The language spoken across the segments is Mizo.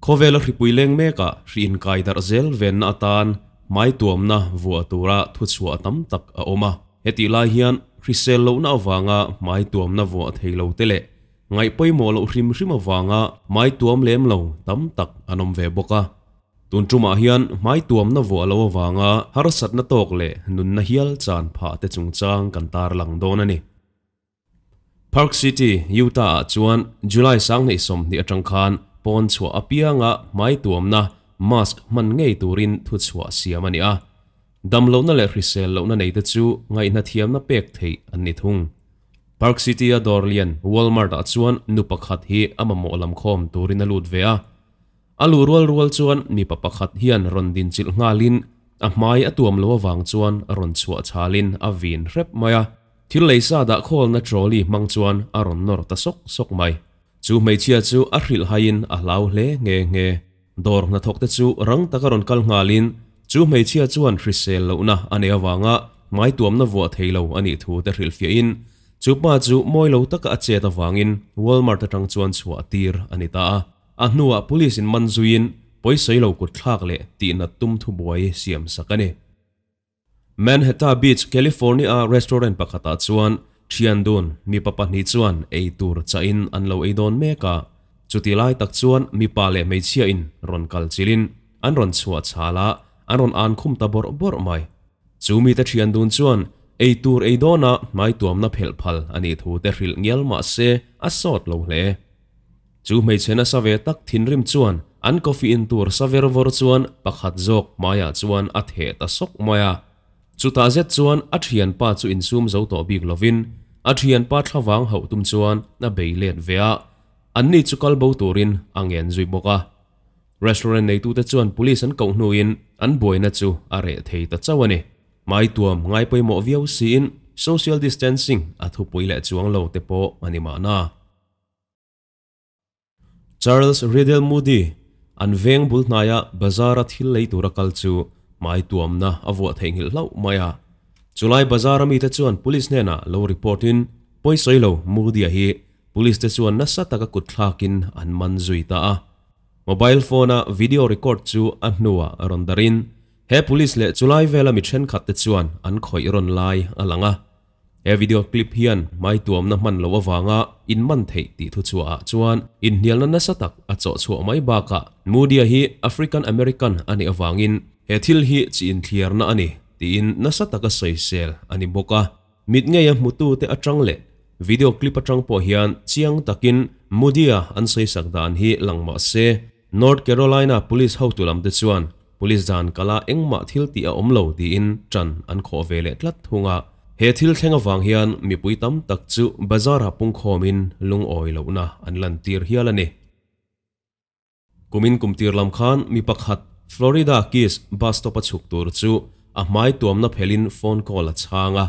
Khawvela hripui leng mekah hri inkai darh zel venna atan hmai tuamna vuah tura thuchhuah tam tak a awm a. Hetih lai hian hrisel lohna avanga hmai tuamna vuah thei lo te leh ngaih pawimawh loh hrim hrim avanga hmai tuam lem lo tam tak an awm ve bawk a. Tun tumah hian hmai tuamna vuah lo avanga harsatna tawk leh nunna hial chan phah te chungchang kan tarlang dawn a ni. Park City, Utah ah chuan July 2020 atang khan pawn chhuah apianga hmai tuamna mask hman ngei turin thuchhuah siam a ni a. Dam lohna leh hrisel lohna nei te chu ngaihna thiamna pek theih an ni thung. Park City a dawr lian Walmart ah chuan nu pakhat hi a mamawh lam khawm turin a lut ve a. A luh rual rual chuan mipa pakhat hian rawn din chilh nghalin a hmai a tuam lo avang chuan rawn chhuah chhalin a vin hrep mai a. Thil lei sa dah khawlna trolley hmang chuan a rawn nawr ta sawk sawk mai. Chu hmeichhia chu a hrilh haiin a hlau hle nghe nghe. Dawr hnathawk te chu rang taka rawn kal nghalin chu hmeichhia chuan hrisel lohna a nei avanga hmai tuamna vuah thei lo a nih thu te hrilhfiahin chu pa chu mawi lo taka a chet avangin Walmart atang chuan chhuah tir a ni ta a. A hnuah police in man zuiin pawisawi lo kut thlak leh tihnat tum thubuai siam sak a ni. Manhattan Beach, California a restaurant pakhatah chuan thian dun mipa pahnih chuan ei tur chahin an lo ei dawn mek a. Chuti lai tak chuan mipa leh hmeichhia in rawn kal chilhin an rawn chhuah chhal a, an rawn an khum ta bawrh bawrh mai. Chu mite thian dun chuan ei tur ei dawna hmai tuamna phelh phal a nih thu te hrilh ngial mah se a sawt lo hle. Chu hmeichhe nasa ve tak thinrim chuan an coffee in tur sa ver vawr chuan pakhat zawk hmaiah chuan a theh ta sawk mai a. Chutah zet chuan a thianpa chu insum zo tawh bik lovin a thianpa thlavang hauh tum chuan a bei let ve a, anni chu kal bo turin a ngen zui bawk a. Restaurant neitute chuan police an koh hnuin an buaina chu a reh thei ta chauh a ni. Hmai tuam ngai pawimawh viau siin social distancing a thupui leh chuang lo te pawh a ni mahna. Charles Riddell Moody an veng bul hnaia bazar-a thil lei tura kal chu hmai tuamna a vuah theihnghilh hlauh mai a. Chulai bazar-a mite chuan police hnenah lo report-in pawisawi lo Moody-a hi police te chuan nasa taka kut thlakin an man zui ta a. Mobile phone-a video record chu a hnuah rawn darin he police leh chulai vela mi thenkhat te chuan an khawih rawn lai a lang a. He video clip hian hmai tuamna hman loh avanga in man theih tih thuchhuah ah chuan inhnialna nasa tak a chawh chhuah mai bakah Moody-a hi African American a nih avangin he thil hi chi inthliarna a ni tiin nasa taka sawisel a ni bawk a. Mit ngeia hmutute atang leh video clip atang pawh hian chiang takin Moody-a an sawisak dan hi lang mah se North Carolina police hotu lamte chuan Police dan kala engmah thil tih a awm lo tiin ṭan an khawh ve leh tlat thung a. He thil thleng avang hian mipui tam tak chu bazar-ah pungkhawmin lungawi lohna an lantir hial a ni. Kumin kum tir lam khan mi pakhat Florida Keys bus stop a chhuk tur chu a hmai tuamna phelin phone call a chhang a.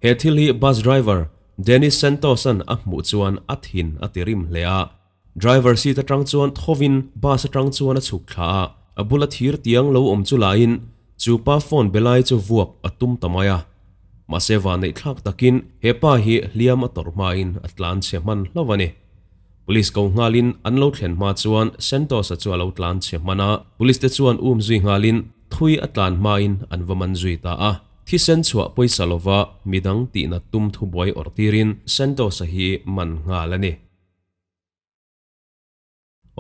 He thil hi bus driver Dennis Santos-a'n a hmuh chuan a thin a ti rim hle a. Driver seat atang chuan thovin bus atang chuan a chhuk thla a, a bula thir tiang lo awm chu laiin chu pa phone be lai chu vuak a tum ta mai a. Mahse vanneih thlak takin he pa hi hliam a tawrh hmain a tlan chhe hman hlauh a ni. Police ko nghalin an lo thlen hma chuan Santos-a chu a lo tlan chhe hman a, police te chuan um zui nghalin thui a tlan hmain an va man zui ta a. Thisen chhuah pawisa lova midang tihnat tum thubuai awrh tirin Santos-a hi man nghal a ni.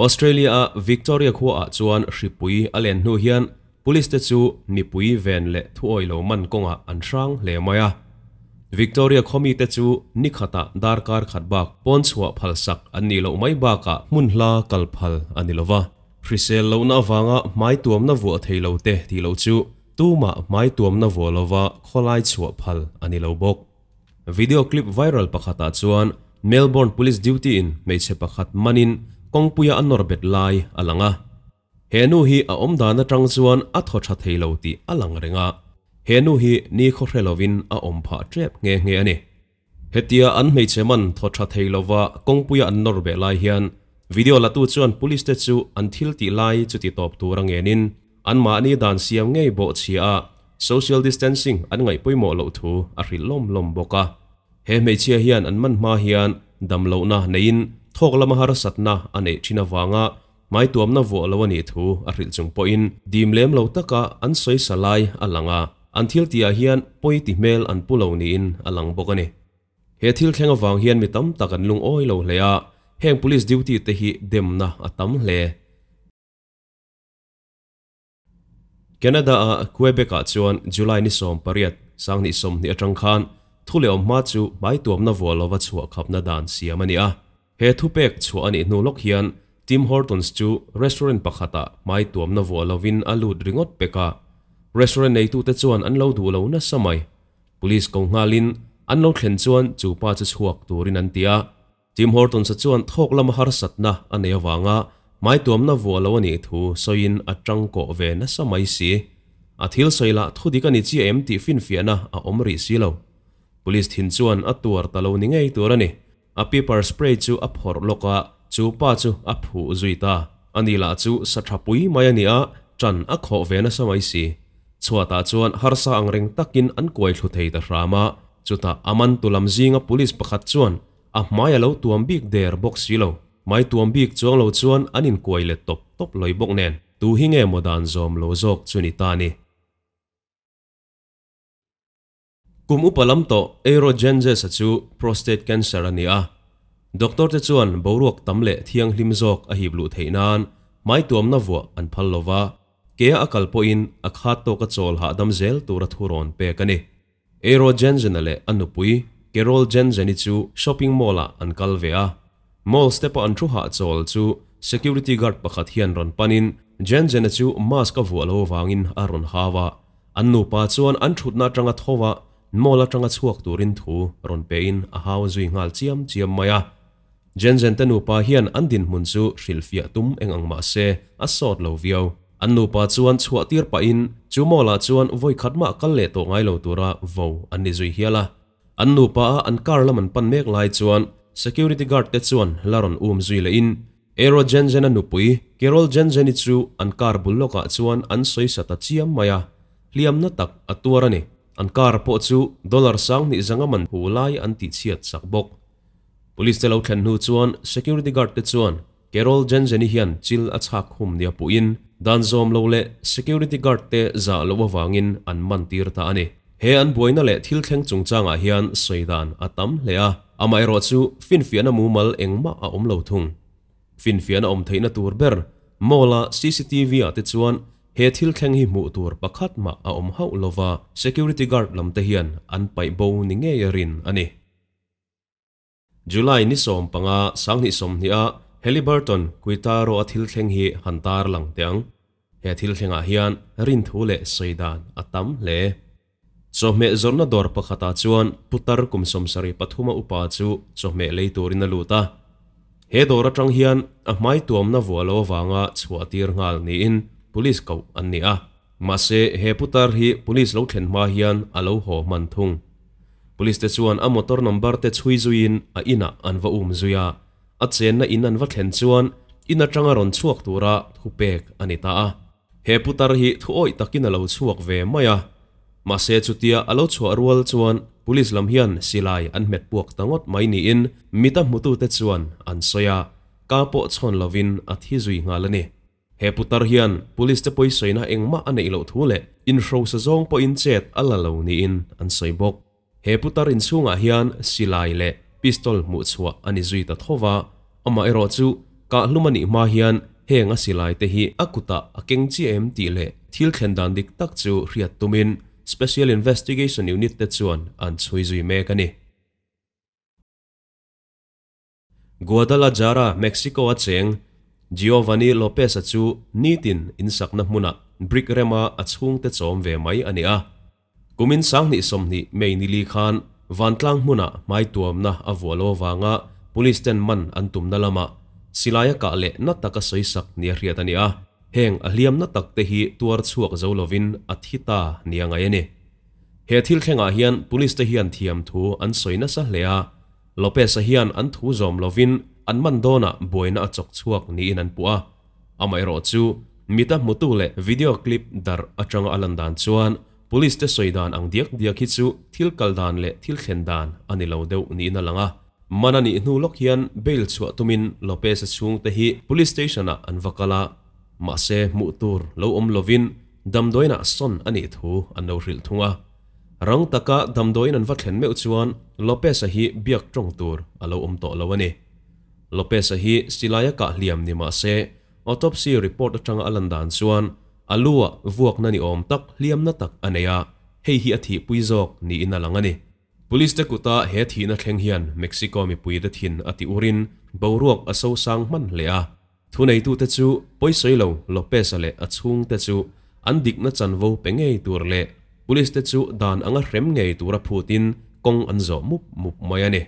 Australia-a Victoria khuaah chuan hripui a len hnu hian police te chu mipui ven leh thuawi lo man kawngah an hrang hle mai a. Victoria khaw mite chu ni khatah darkar khat bak pawn chhuah phal sak an nih loh mai bakah hmun hla kal phal a ni lova. Hrisel lohna avanga hmai tuamna vuah thei lo te tih loh chu tumah hmai tuamna vuah lova khawlai chhuah phal a ni lo bawk. Video clip viral pakhatah chuan Melbourne police duty in hmeichhe pakhat manin kawngpuia a nawr bet lai a lang a. He nu hi a awm dan atang chuan a thaw tha thei lo tih a lang reng a. He nu hi ni khaw hre lovin a awm phah tep nghe nghe a ni. Hetia an hmeichhe man thaw tha thei lova kawngpuia an nawr beh lai hian video latu chuan police te chu an thil tih lai chu ti tawp tur a ngenin anmahni dan siam ngei bawh chhia a social distancing an ngaih pawimawh loh thu a hrilh lawm lawm bawk a. He hmeichhia hian an man hma hian dam lohna neiin thawk lama harsatna a neih thin avanga Hmai tuamna vuah lo a nih thu a hrilh chung pawhin dim lem lo taka an sawisa lai a lang a, an thil tihah hian pawi ti hmel an pu lo niin a lang bawk a ni. He thil thleng avang hian mi tam tak an lungawi lo hle a, heng police duty te hi demna a tam hle. Canada-a Quebec-ah chuan July ni 18, 2020 atang khan thu leh awm hma chu hmai tuamna vuah lova chhuah khapna dan siam a ni a. He thupek chhuah a nih hnu lawk hian Tim Hortons chu restaurant pakhatah hmai tuamna vuah lovin a lut ringawt pek a. Restaurant neitute chuan an lo duh lo nasa mai. Police ko nghalin an lo thlen chuan chu pa chu chhuak turin an ti a. Tim Hortons-a chuan thawk lama harsatna a nei avanga hmai tuamna vuah lo a nih thu sawiin a tangkawh ve nasa mai si. A thil sawi lah thu dik a ni chiah em tih finfiahna a awm rih si lo. Police thin chuan a tuar ta lo ni ngei tur a ni. A pepper spray chu a phawrh lawk a, chu pa chu a phuh zui ta. Ani lah chu sa tha pui mai a ni a, ṭan a khawh ve nasa mai si. Chhuatah chuan harsa angreng takin an kuai thlu thei ta hram a, chutah a mantu lam zinga police pakhat chuan a hmai a lo tuam bik der bawk si lo. Hmai tuam bik chuang lo chuan an inkuai let tawp tawp lawih bawk nen, tu hi nge maw dan zawm lo zawk chu ni ta ni. Kum upa lam tawh Eero Genges-a chu prostate cancer a ni a. Doctor te chuan boruak tam leh thianghlim zawk a hip luh theih nan hmai tuamna vuah an phal lo va, kea a kal pawhin a khat tawka chawl hahdam zel tura thu rawn pek a ni. Eero Jensen-a leh a nupui Carol Jensen-i chu shopping mall-ah an kal ve a. Mall step-a an thu hahchawl chu security guard pakhat hian rawn panin Jensen-a chu mask a vuah lo avangin a rawn hau a. An nupa chuan an thutna atanga tho a, mall atanga chhuak turin thu rawn pein a hau zui nghal chiam chiam mai a. Jensen te nupa hian an dinhmun chu hrilhfiah tum eng ang mah se a sawt lo viau. An nupa chuan chhuah tir pahin chu mall ah chuan vawi khat mah kal leh tawh ngai lo tura vo an ni zui hial a. An nupa a an car lam an pan mek lai chuan security guard te chuan la rawn um zui lehin Aero Jensen-a nupui Carol Jensen-i chu an car bul lawkah chuan an sawi sa ta chiam mai a, hliamna tak a tuar a ni. An car pawh chu dollar 20,000 man hu lai an tihchhiat sak bawk. Police te lo thlen hnu chuan security guard te chuan Carol Jensen-i hian chil a chhak khum nia puhin dan zawm lo leh security guard te zah loh avangin an man tir ta a ni. He an buaina leh thil thleng chungchangah hian sawi dan a tam hle a, amaherawh chu finfiahna mumal engmah a awm lo thung. Finfiahna awm theihna tur ber mall-a cctv ah te chuan he thil thleng hi hmuh tur pakhat mah a awm hauh lova, security guard lam te hian an paih bo ni ngei a rin a ni. July ni 15, 2020 a Haliburton Quintaro a thil thleng hi han tar lang teh ang. He thil thlengah hian rinthu leh sawi dan a tam hle. Chawhmeh zawrhna dawr pakhatah chuan putar kum 73 a upa chu chawhmeh lei turin a lut a. He dawr atang hian a hmai tuamna vuah lo avanga chhuah tir nghal niin police koh an ni a. Mahse he putar hi police lo thlen hma hian a lo haw hman thung. Police te chuan a motor number te chhui zuiin a inah an va um zui a, a chenna in an va thlen chuan in atanga rawn chhuak tura thu pek a ni ta a. He putar hi thu awih takin a lo chhuak ve mai a, mahse chutia a lo chhuah rual chuan police lam hian silai an hmet puak ta ngawt mai niin mita hmutute chuan an sawi a, ka pawh chhawn lovin a thi zui nghal a ni. He putar hian police te pawisawina engmah a neih loh thu leh inhrosa zawng pawhin chet a la lo niin an sawi bawk. He putar inchhungah hian silai leh pistol hmuh chhuah a ni zui ta tho va, amaherawh chu kahhlum a nih hma hian heng a silai te hi a kutah a keng chiah em tih leh thil thlen dan dik tak chu hriat tumin Special Investigation Unit te chuan an chhui zui mek a ni. Guadalajara, Mexico-a cheng Giovanni Lopez-a chu nitin insakna hmunah brick rema a chhungte chawm ve mai a ni a. Kumin 2020 May nili khan vantlang hmunah hmai tuamna a vuah lo avanga police ten man an tumna lamah silaia kah leh na taka sawisak nia hriat a ni a. Heng a hliamna takte hi tuar chhuak zo lovin a thi ta nia ngaih a ni. He thil thlengah hian police te hian thiam thu an sawi nasa hle a. Lopez-a hian an thu zawm lovin an man dawnah buaina a chawk chhuak niin an puh a. Amaherawh chu mita hmutu leh video clip darh atanga a lan dan chuan police te sawi dan ang diak diak hi chu thil kal dan leh thil thlen dan a ni lo deuh niin a lang a. Man a nih hnu lawk hian bail chhuah tumin Lopez-a chhungte hi police station-ah an va kal a, mahse hmuh tur lo awm lovin damdawiinah sawn a nih thu an lo hrilh thung a. Rang taka damdawiin an va thlen meuh chuan Lopez-a hi biak tawng tur a lo awm tawh lo a ni. Lopez-a hi silaia kah hliam ni mah se, autopsy report atanga a lan dan chuan a lu-ah vuakna ni awm tak hliamna tak a nei a, hei hi a thihpui zawk niin a lang a ni. Police te kuta he thihna thleng hian Mexico mipuite thin a ti urin boruak a sosang hman hle a. Thuneitute chu pawisawi lo Lopez-a leh a chhungte chu an dikna chanvo pe ngei tur leh police te chu dan anga hrem ngei tura phutin kawng an zawh mup mup mai a ni.